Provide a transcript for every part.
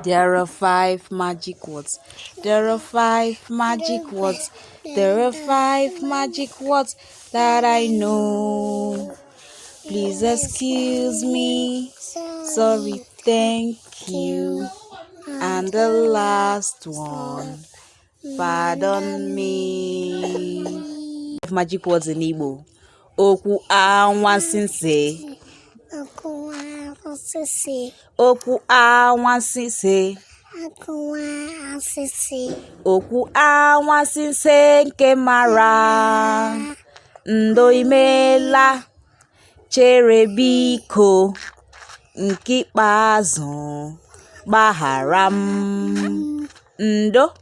There are five magic words. There are five magic words. There are five magic words that I know. Please excuse me. Sorry, thank you. And the last one, pardon me. Magic words in Igbo. Okwu anwansi nse. Okwu osisi. Okwu anwansi nse. Okwu osisi. Okwu anwansi nse nke mara. Ndo imela. Chere biko. Nke ikpeazụ. Gbaghara m. Ndo.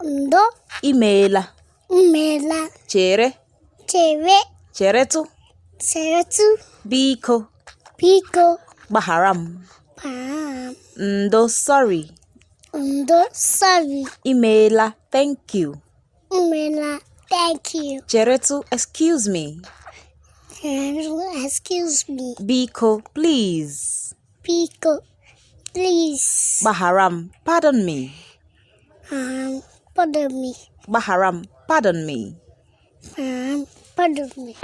Ndo. Imeela. Imela. Chere. Chere. Cheretụ. Cheretụ. Biko. Biko. Gbaghara m. Pam. Ndo, sorry. Ndo, sorry. Imeela, thank you. Imela. Thank you. Cheretụ, excuse me. Excuse me. Biko, please. Biko. Please. Gbaghara m, pardon me. Pardon me. Gbaghara m, pardon me. Pardon me.